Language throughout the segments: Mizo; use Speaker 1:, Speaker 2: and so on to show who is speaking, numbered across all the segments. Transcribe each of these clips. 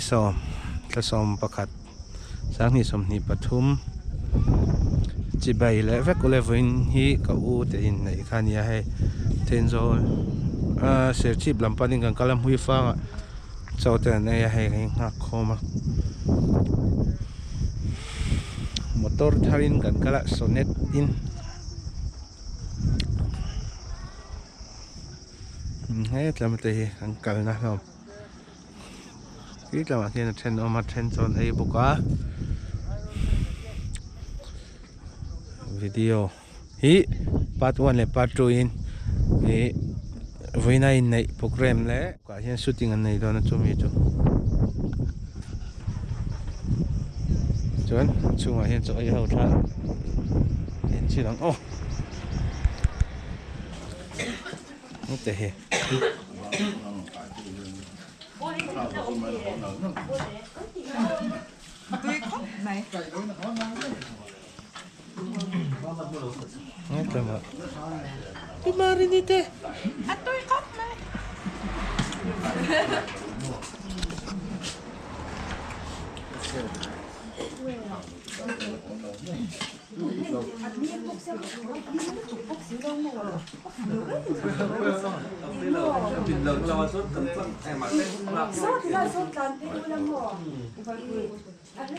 Speaker 1: Sawm thla 11 2023 chibai leh vek ule vawiin hi ka u te inneih kha a nia hei Thenzawl ah Serchhip lam panin kan kal a Hmuifangah chaw te an ei a hei kan inghak khawm a motor tharin kan kal a Sonet in. Hetlama te hi an kalna hlawm tih lamah khian a then awm a then chuan ei bawk a video hi part one leh part two in ih vawiina inneih programme leh ah hian shooting an nei dawn a chumi chu chuan chhungah hian chaw ei ho thla en chhin ang aw. Te hi.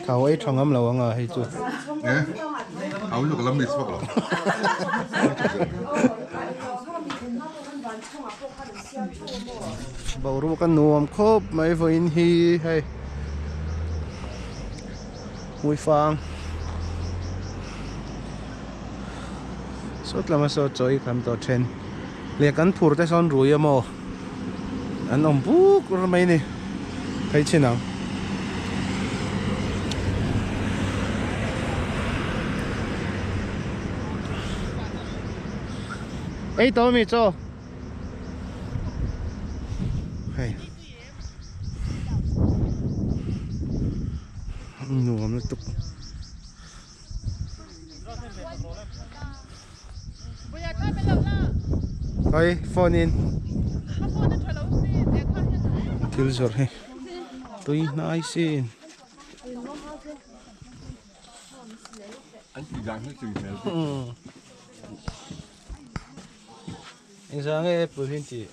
Speaker 1: Thau ei tha ngam lo anga hei chu.
Speaker 2: Au luk lam ni chhuak lo.
Speaker 1: Boruak a nuam khawp mai vawiin hi hei Hmuifang Sawt lama saw chaw i kham tawh then leh kan phur te sawn rui emaw an awm buk mai a ni phei chin ang. Ei tawh ami chaw hei nuam lutuk. Hei phone in thil zawrh hi tui hnai sin. Engzah nge apple hi an tih?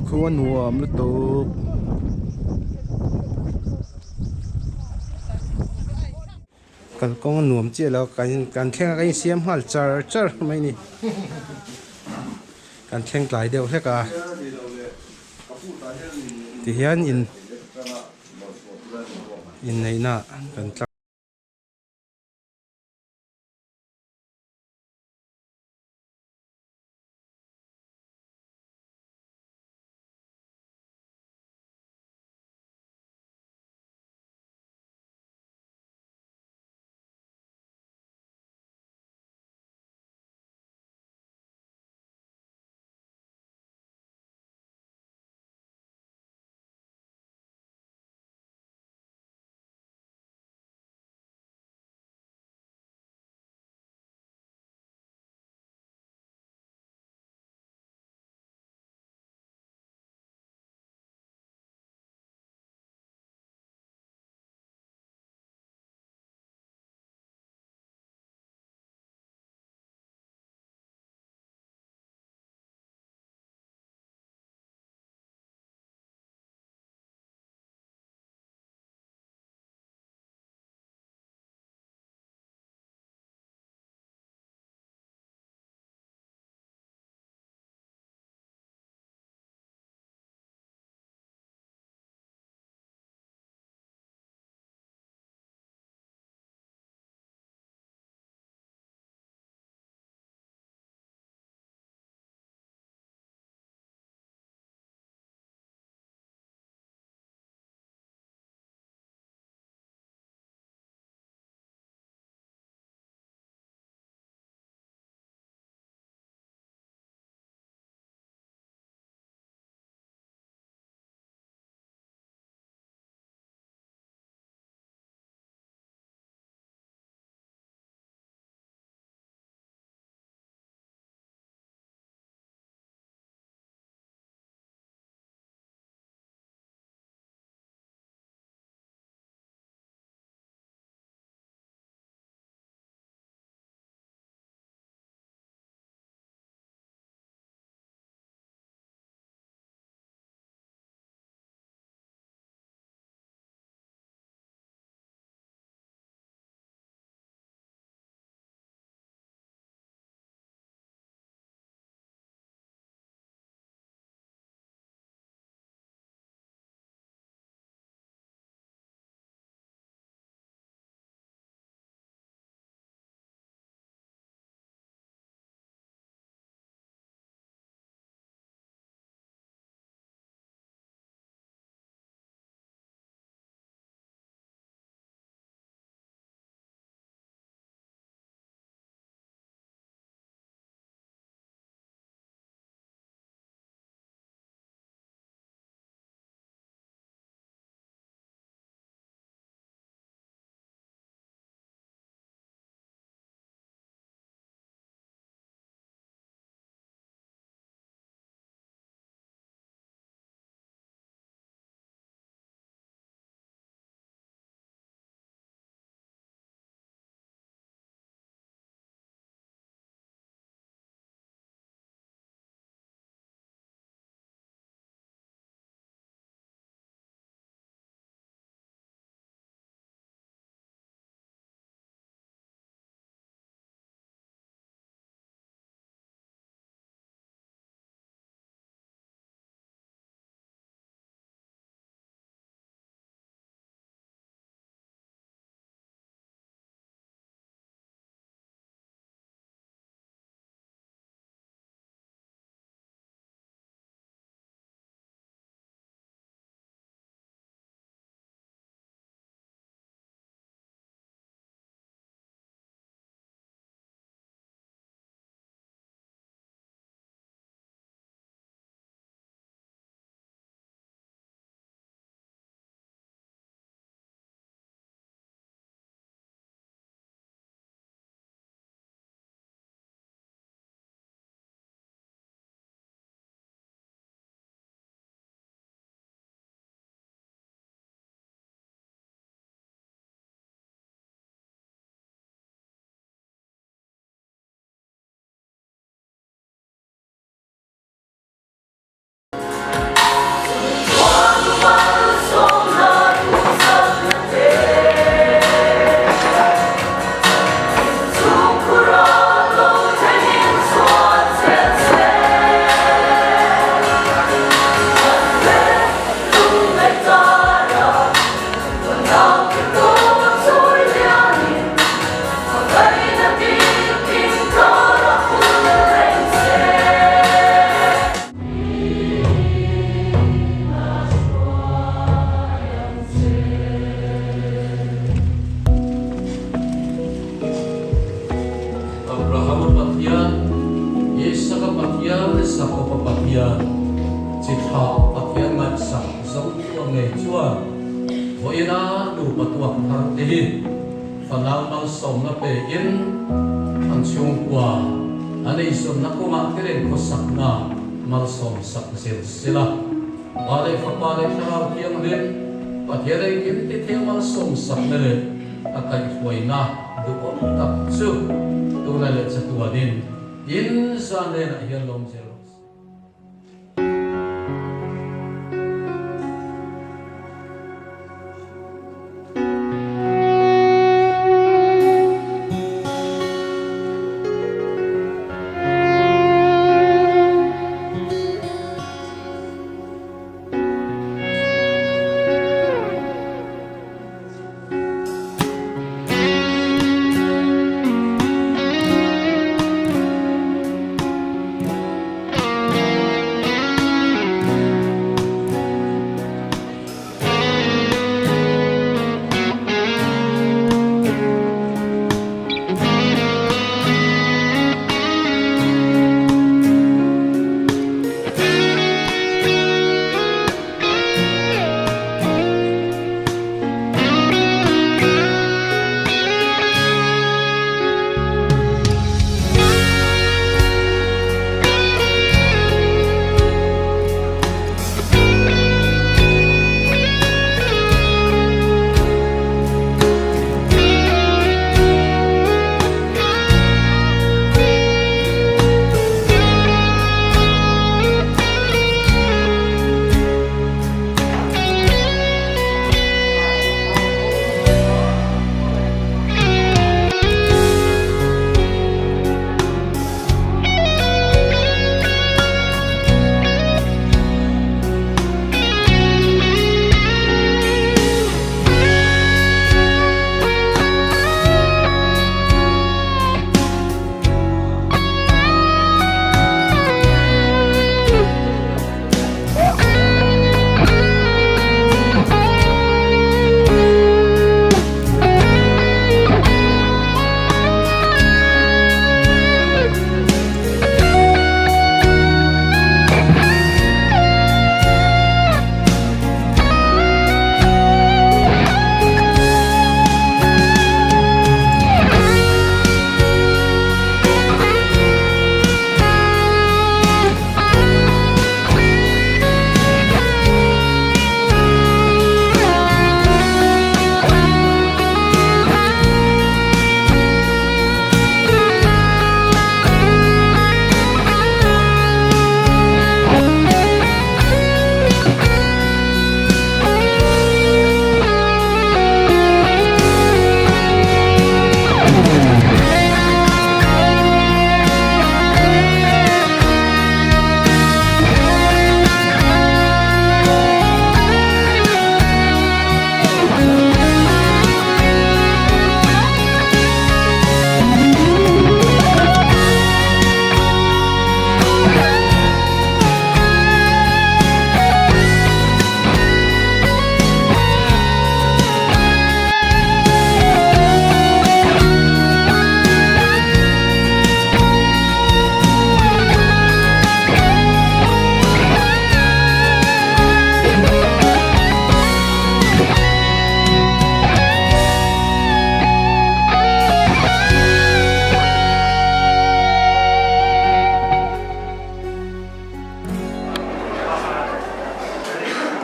Speaker 1: Khua nuam lutuk. Kalkawng a nuam chiah lo kan thleng a kan insiam nghal char char mai a ni. Kan thleng tlai deuh hlek a. Tihian in inneihna kan tlang.
Speaker 3: Jakoba Pathian, chi thlah Pathian ngaihsak zo tua ngei chuan vawiina nupa tuak thar te hi fanau malsawmna pe in an chhungkua an eizawnna kawngah te leh khawsakna malsawm sak zel sela. Pa leh Fapa leh Thlarau Thianghlim Pathian engkim ti thei malsawm sakna leh a kaihhruaina duhawm tak chu tuna leh chatuanin in zan hnenah hian lawm zel rawh se.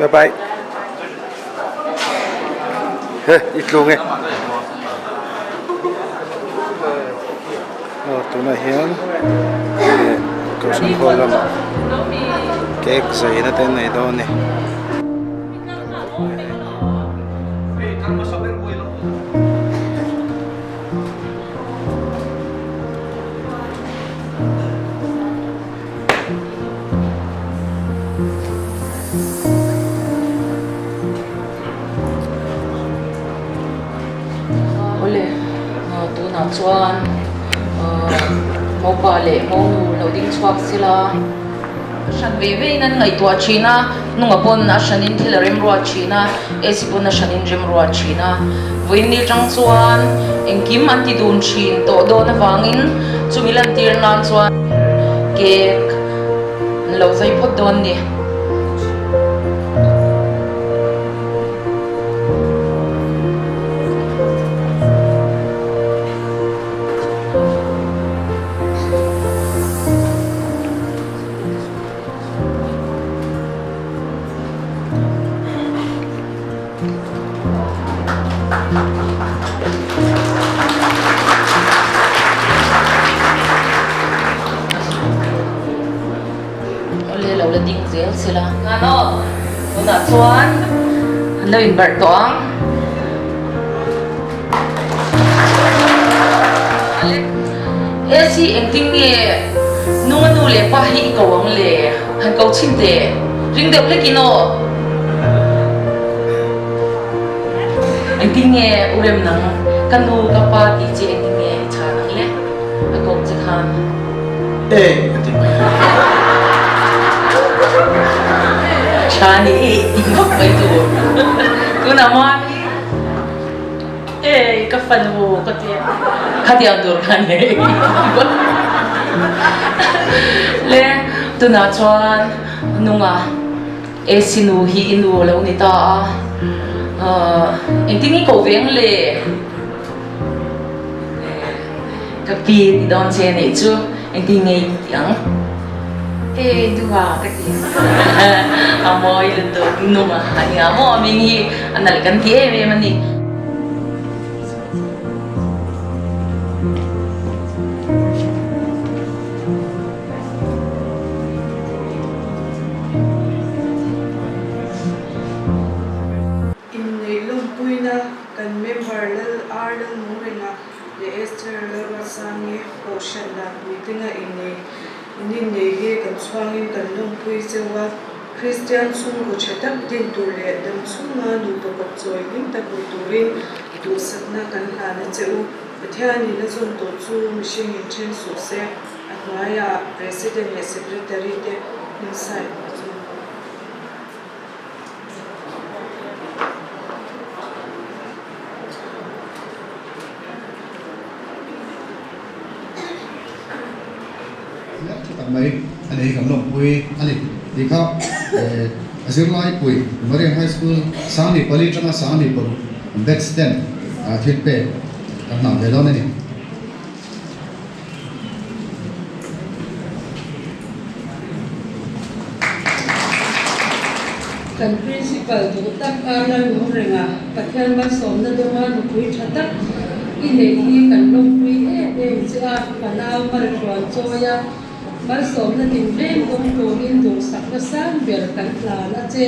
Speaker 1: Bye bye. He, i tlung e. Aw tunah hian kohhran hall lamah cake zaina te an nei dawn a ni.
Speaker 4: Awle, tunah chuan Mopa leh Monu lo ding chhuak sila hran ve ve in an ngaihtuah thin a, nunga pawn a hranin thil a remruat thin a, AC pawn a hranin remruat thin a, vawiin ni atang chuan engkim an ti dun thin tawh dawn avangin chumi lantir nan chuan cake. An lo zai phawt dawn ni. Awle lo la ding zel se la. Ngan aw, tunah chuan an lo inbarh tawh ang. Esi engtin nge nunga nu leh pa hi i ko ang le? Han ko chhin teh. Ring deuh hlekin aw. Engtin nge u rem nang ka nu ka pa tih che engtin nge i chhan ang le? A ko che khan.
Speaker 5: E ka ti mai.
Speaker 4: Tha ni i tih vak mai tur. Tunah mami.
Speaker 6: E ka fanu ka ti a.
Speaker 4: Khatiang tur khan e i vak. Le tunah chuan nunga AC nu hi i nu a lo ni ta a. Engtin nge ko ve ang le? Ka pi ti dawn che anih chu engtin nge i tih ang?
Speaker 6: E duha ka ti.
Speaker 4: A mawi lutuk nung a nia maw a hming hi a nalh kan ti em em a ni.
Speaker 7: Inneih lawmpuina kan member Lal Ar Lalnungrenga leh Esther Lalruatsangi Kohhran dan puitlinga innei in innei hi kan chhuangin kan lawmpui cheu a. Kristian chhungkaw tha tak din tur leh dam chhunga nupa kawp chawi hlim tak ni turin duhsakna kan hlan a che u. Pathianin a zawn tawh chu mihring in then suh se, a hnuaiah President leh Secretary te hming sign a chu.
Speaker 5: Hmel tha tak mai a nei kan lawmpui a ni tih kha a zirlai pui Marian High School 24 atanga 26 batch ten thil pek kan hlan ve dawn a ni.
Speaker 6: Kan Principal duh tak a lalung renga Pathian malsawmna dawnga nupui tha tak i neih hi kan lawmpui em em che a, fanau maltluan chawi a, malsawmna tinreng dawng turin duhsakna sang ber kan hlan a che,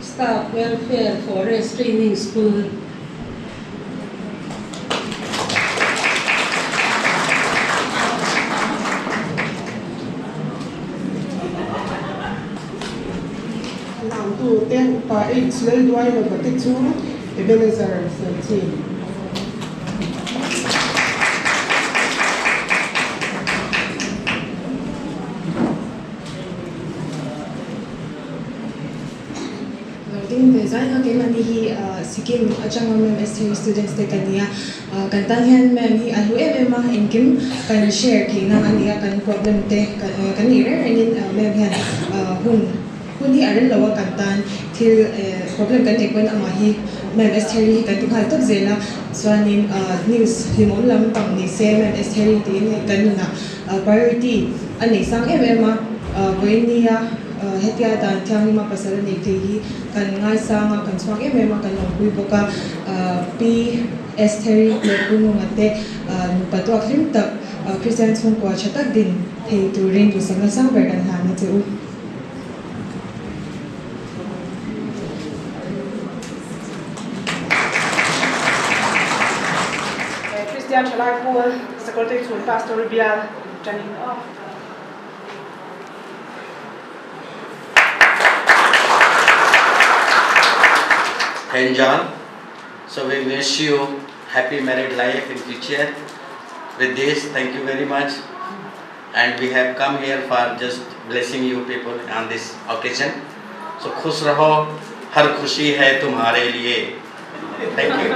Speaker 6: Staff Welfare Forest Training School.
Speaker 7: Lamtu te upa H Lalduailova te chu Ebenezer Serchhip.
Speaker 8: Lo ding ve zai kha keimahni hi Sikkim atanga ma'am STU students te kan ni a, kan tan hian ma'am hi a hlu em em a, engkim kan share theihna a ni a, kan problem te kan nih reng rengin ma'am hian hun hun hi a rem lo a kan tan thil problem kan neih pawn amah hi ma'am STU hi kan ti nghal tawp zel a, chuanin news hlimawm lampang ni se ma'am STU tiin kan nunah priority a nei sang em em a, vawiin nia. Hetia dan thianghlim a pasal a neih thei hi kan ngaisang a, kan chhuak em em a, kan lawmpui bawk a. Pi Estheri leh Pu Nunga te nupa tuak hlim tak Kristian chhungkua tha tak din thei turin duhsakna sang ber kan hlan a che u.
Speaker 7: Kristian Thalai Pawl Secretary Chhun Pastor Bial Tanin aw.
Speaker 9: Thenzawl. So we wish you happy married life in future. With this, thank you very much. And we have come here for just blessing you people on this occasion. So khush raho, har khushi hai tumhare liye. Thank you.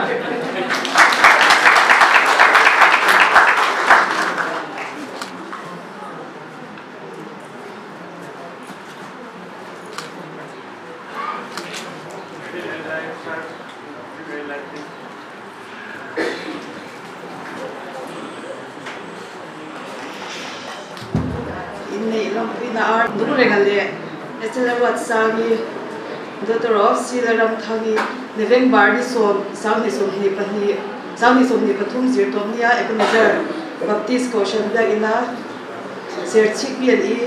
Speaker 7: Inneih lawmpuina ar Nungrenga leh Esther Ruatsangi, daughter of Sila Ramthangi, November ni sawm 2022, 2023 zirtawp nia Ebenezer Baptist Kohhran Biakina Serchhip BLE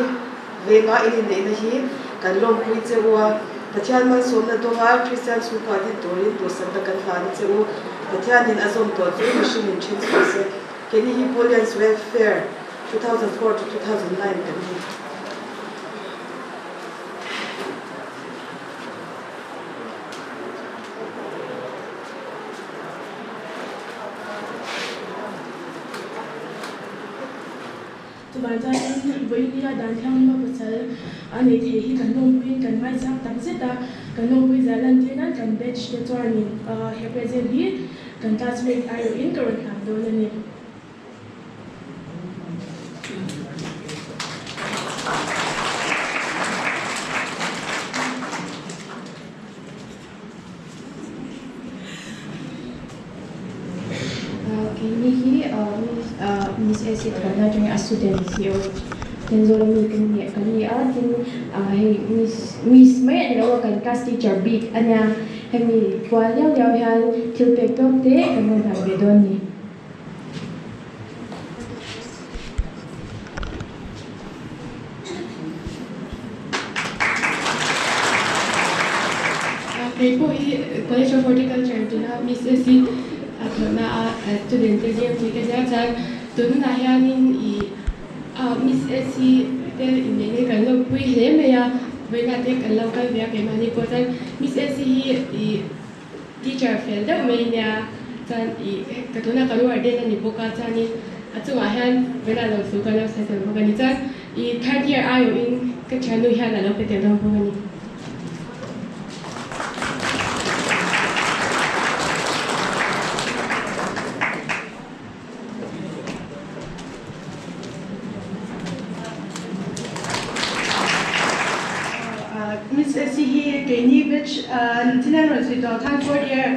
Speaker 7: venga in inneihna hi kan lawmpui che u a, Pathian malsawmna dawnga Kristian chhungkua din turin duhsakna kan hlan che u. Pathianin a zawm tawh chu mihringin then chhuah se. Keini hi Paulians Welfare 2004 to 2009 kan ni.
Speaker 10: Chuvang chuanin vawinia dan thianghlim a pasal a nei thei hi kan lawmpuiin kan ngaihchak tak zet a, kan lawmpui zah lantir nan kan batch te chuanin he present hi kan classmate aiawhin ka rawn hlan dawn a ni.
Speaker 8: Keini hi Miss Essie Thawhna atangin a student CEO Thenzawl ami kan ni kan ni a tin hei Miss Miss mai a ni lo a kan class teacher bik a nia hemi kual liau liau hian thil pek tawk te kan rawn hlan ve dawn a ni.
Speaker 10: Kei pawh hi College of Horticulture tuna Miss Essie a thawhna a student te zir pui ka nia chuan tunah hianin ih Miss Essie te inneih hi kan lo pui hle mai a vawiinah te kan lo kal ve a keimahni pawh chuan Miss Essie hi ih Teacher fel deuh mai nia chuan ih ka tuna ka warden a ni bawk a chuanin a chungah hian vawiinah lo chu ka lo sawi tel bawk a ni chuan ih third year aiawhin ka thiannu hian a lo pe tel dawn bawk a ni.
Speaker 11: Miss Essie hi keini batch thil an rawn sawi tawh ang khan fourth year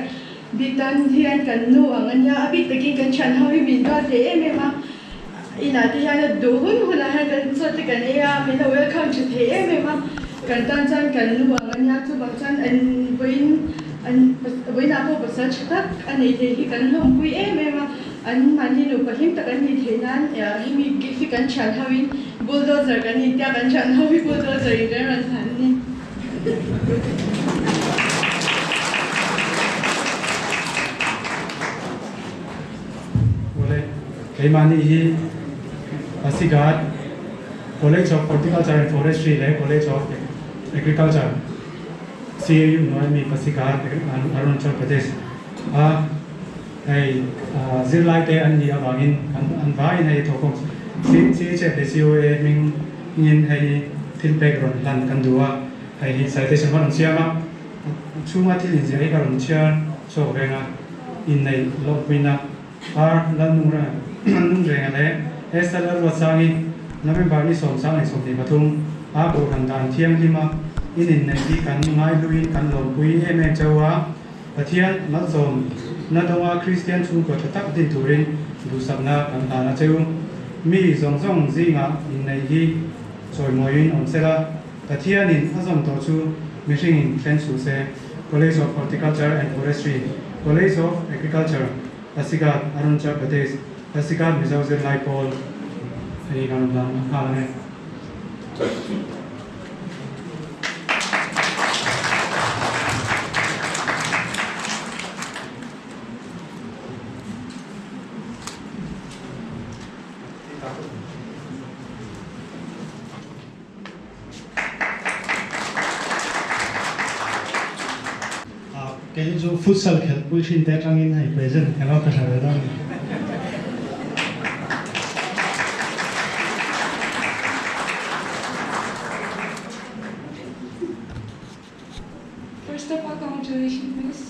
Speaker 11: bik tan hian kan nu ang a nia, a bik takin kan thian ho hi min duat ve em em a, inah te hian a duh hun hunah hian kan chaw te kan ei a, min lo welcome tha thei em em a, kan tan chuan kan nu ang a nia, chuvang chuan an vawiin an vawiinah pawh pasal tha tak a nei thei hi kan hlawmpui em em a. An mahni nupa hlim tak an nih theih nan hemi gift hi kan thian ho in bulldozer kan in tia kan thian ho hi bulldozer in kan rawn hlan a ni.
Speaker 12: Awle, keimahni hi Pasighat College of Horticulture and Forestry leh College of Agriculture, CAU hnuai ami Pasighat, Arunachal Pradesh a Hei zirlai te an nih avangin an vaiin hei thawkawm CHF leh COA hming hmingin hei thil pek rawn hlan kan duh a, hei hi citation ka rawn siam a, chhunga thil inziah hi ka rawn chhiar chhuak reng a, inneih lawmpuina Ar Lalnungrenga leh Esther Lalruatsangi November ni 10 leh 23 a Kohhran dan thianghlima in inneih hi kan ngaihluin kan lawmpui em em chauh a. Pathian malsawm na dawnga Kristian chhungkaw tha tak din turin duhsakna kan hlan a cheu. Mi zawng zawng zingah inneih hi chawimawiin awm sela, Pathianin a zawm tawh chu mihringin thlen suh se. College of Horticulture and Forestry, College of Agriculture, Pasighat, Arunachal Pradesh, Pasighat Mizo Zirlai Pawl hei kan rawn hlan nghal ang e.
Speaker 13: Kei chu futsal khelhpui thin te atangin hei present ka lo pe thla ve dawn a ni.
Speaker 10: First of all congratulations miss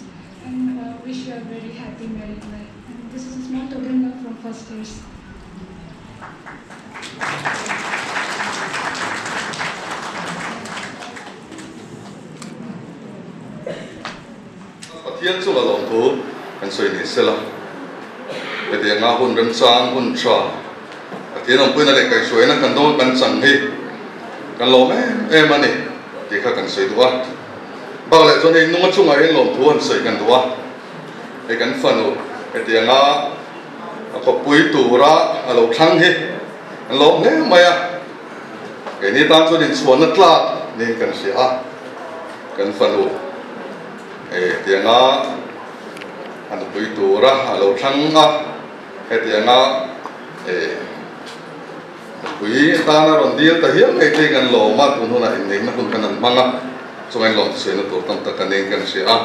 Speaker 10: and wish you a very happy married life and this is a small token love from first years.
Speaker 2: Pathian chunga lawmthu kan sawi ni sela, hetianga hun remchang hun tha Pathian awmpuina leh kaihhruaina kan dawn kan chang hi. Kan lawm em em a ni tih kha kan sawi duh a. Bak leh chuan hei nunga chungah hian lawmthu han sawi kan duh a. Hei kan fanu hetianga a khawpui tura a lo thlang hi an lawm hle mai a. Keini tan chuan inchhuanna tlak niin kan hria a. Kan fanu hetianga a nupui tura a lo thlang a, hetianga Nupui atana rawn dil ta hial mai te kan lawm a, tun hunah inneihna hun kan han hmang a, chuan lawm chhuahna tur tam tak kan eng kan hria a.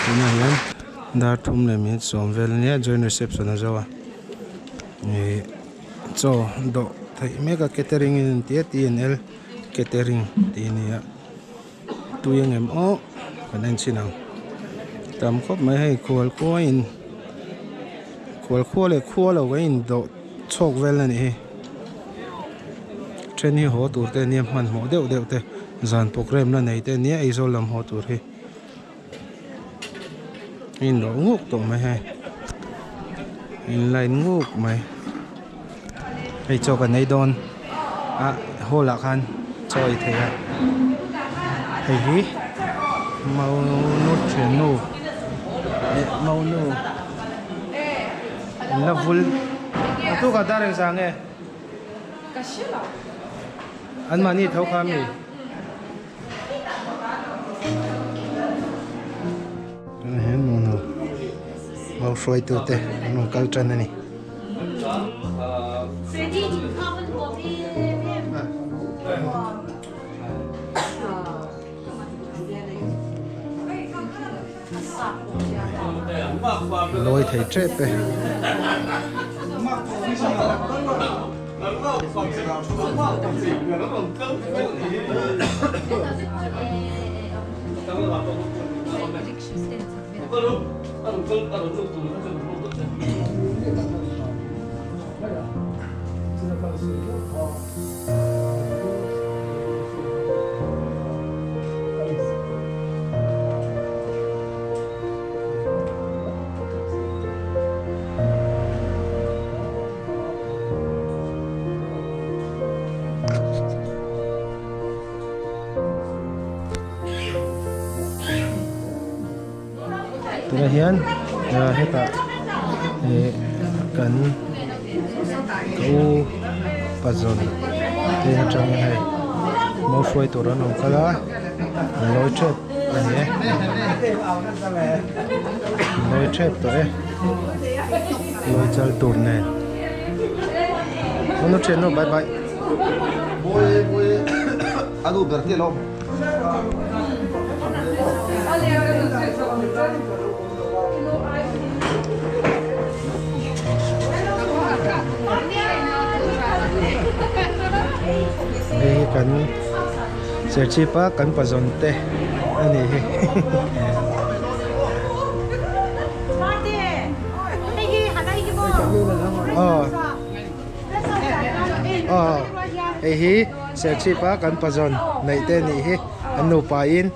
Speaker 1: Tunah hian dar thum leh minute sawm vel ania joint reception a zo a ih chaw dawh theih mek a catering in an ti a T and L catering tih a ni a tui ang em aw kan en chhin ang tam khawp mai hei khual khua in khual khua leh khua lo kan in dawh chhawk vel a nih hi then hi haw tur te ania hmanhmawh deuh deuh te zan program la nei te ania Aizawl lam haw tur hi a in dawh nguk tawh mai hei in line nguk mai hei chaw kan ei dawn a hall ah khan chaw ei theih a hei hi maunu thiannu eh maunu an la vul a tukah dar engzah nge an mahni tho kha ami. Tunah hian nuno mau hruaitu te an rawn kal tan a ni. Lawi thei tep e. Tunah hian hetah ih kan ka u pazawn te atangin hei mau hruai tur an rawn kal a an lawi tep a ni e an lawi tep tawh e lawi chal tur nen. Bye bye.
Speaker 5: Mawi e mawi e a nu ber te alawm.
Speaker 1: Hei hi kan Serchhip a kan pazawn te a nih hi. Aw aw hei hi Serchhip a kan pazawn neih te a nih hi an nupa in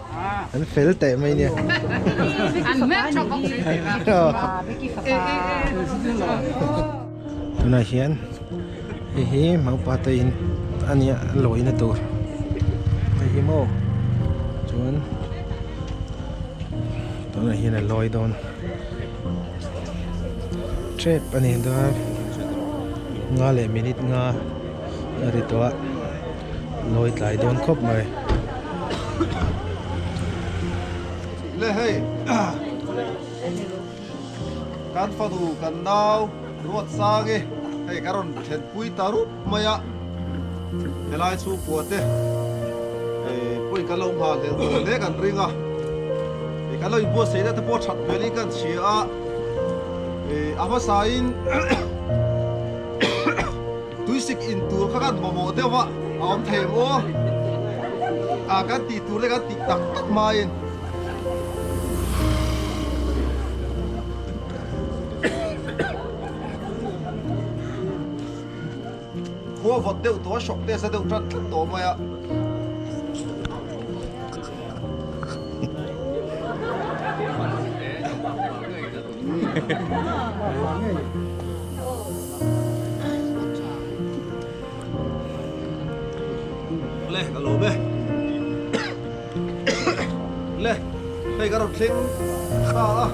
Speaker 1: an fel teh mai nia. Tunah hian hei hi maupa te in a nia a lawina tur hei hi maw chuan tunah hian a lawi dawn tep a ni dar nga leh minute nga a ri tawh a lawi tlai dawn khawp mai.
Speaker 5: Le hei. Kan fanu kan nau Ruatsang e, hei ka rawn thlenpui ta rup mai a, helai chhungkua te pawhin kan lo nghah hlel tawh hle kan ring a, kan lo inbuatsaihna te pawh that hmelin kan chhia a, a hmasain tuisik in tur kha kan mamawh deuh a, a awm thei em aw, kan tih tur te kan tih tak tak hmain. Khua vawt deuh tawh a hrawk te a za deuh tan tlat tawh mai a. Le ka lawm e. Le hei ka rawn thleng kha a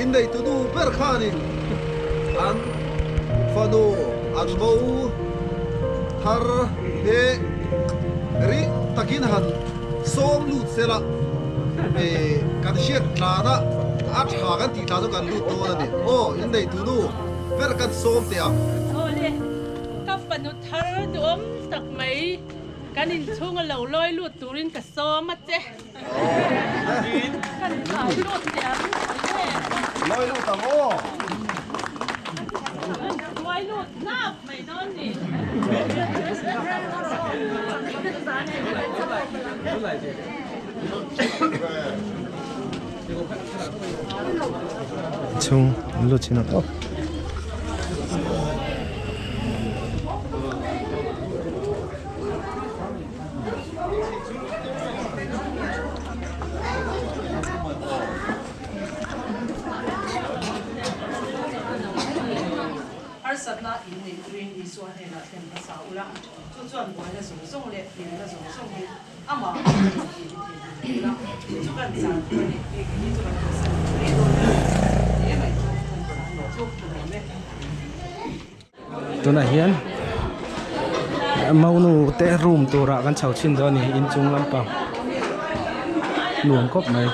Speaker 5: innei tu nu ber khanin an fanu an bo thar he rih takin han sawm lut sela eh kan hriat tlan a a tha kan tih tlan chu kan lut dawn a ni aw innei tu nu ber kan sawm teh ang.
Speaker 6: Aw le ka fanu thar duhawm tak mai. Kan inchhung a lo lawi lut turin ka sawm a che. Kan tlai lut teh ang.
Speaker 5: Lawi lut ang aw.
Speaker 6: Lawi lut hnap mai dawn ni.
Speaker 1: Inchhung an lut chin ang aw.
Speaker 6: Harsatna in neih turin Isua hnenah thlen hmasa ula, chu chuan buaina zawng zawng leh hlimna zawng zawng hi amah a ni tih hi thei ula, chu kan zan tur a ni, hei hi chu kan kalsan mai dawn a ni, hle mai chu kan zan chu ka lawm e.
Speaker 1: Tunah hian maunu te room turah kan chho chhin dawn a ni inchung lampang nuam khawp mai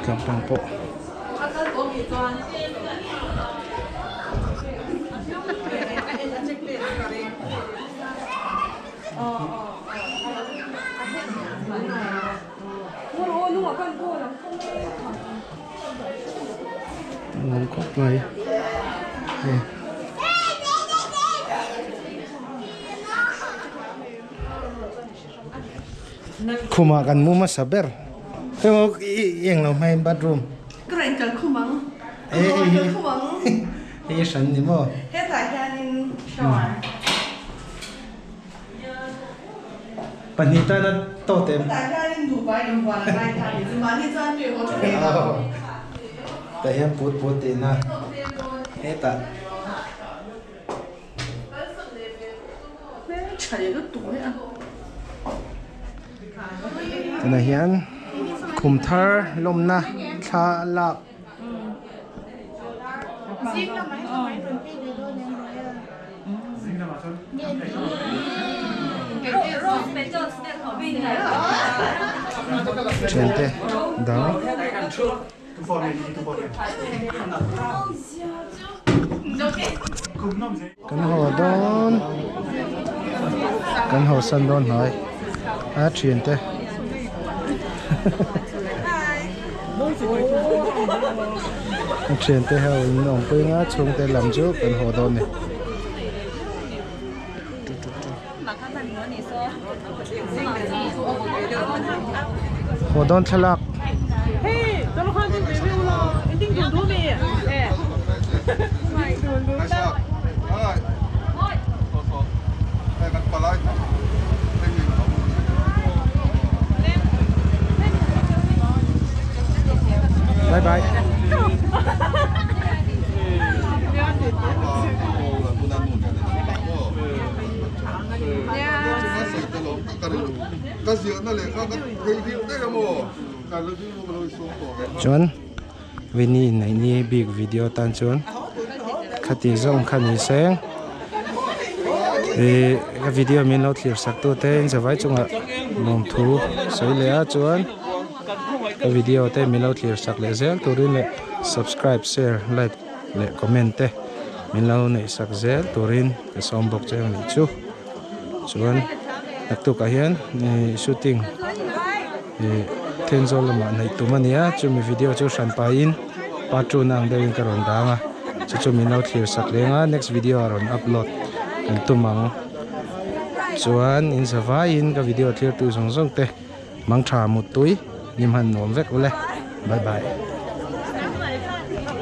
Speaker 1: lampang pawh. Nuam khawp mai hei khumah kan mu hmasa ber hei maw i englo hmai bathroom
Speaker 11: Ka rawn kal khum ang ka rawn kal khum ang
Speaker 1: hei hran ni maw
Speaker 11: hetah hianin shower.
Speaker 1: Pahnih tana tawt em?
Speaker 11: Tah hianin nupa in buan a ngai ta ni chu mahni chuan mi haw tha thei lo.
Speaker 1: Tah hian put put tihna hetah. Tunah hian khum thar lawmna thla lak. Thiante dang Kan haw dawn kan haw san dawn hnai a thian te a thian te ho in awm pui anga chhungte lam chu kan haw dawn a ni. Haw dawn thlalak. Bye bye. Chuan Winnie inneihni bik video tan chuan khati zawng kha ni se ih ka video min lo thlir sak tu te in zavai chungah lawmthu sawi leh a chuan ka video te min lo thlir sak leh zel turin leh subscribe share like leh comment te min lo neih sak zel turin ka sawm bawk che a nih chu chuan naktukah hian ih shooting ih Thenzawl lamah neih tum a ni a chumi video chu hran pahin part two na ang deuhin ka rawn dang a chu chu min lo thlir sak leng a next video ah rawn upload kan tum ang chuan in zavaiin ka video thlir tu zawng zawng te mangtha muttui ni hman nuam vek ule bye bye.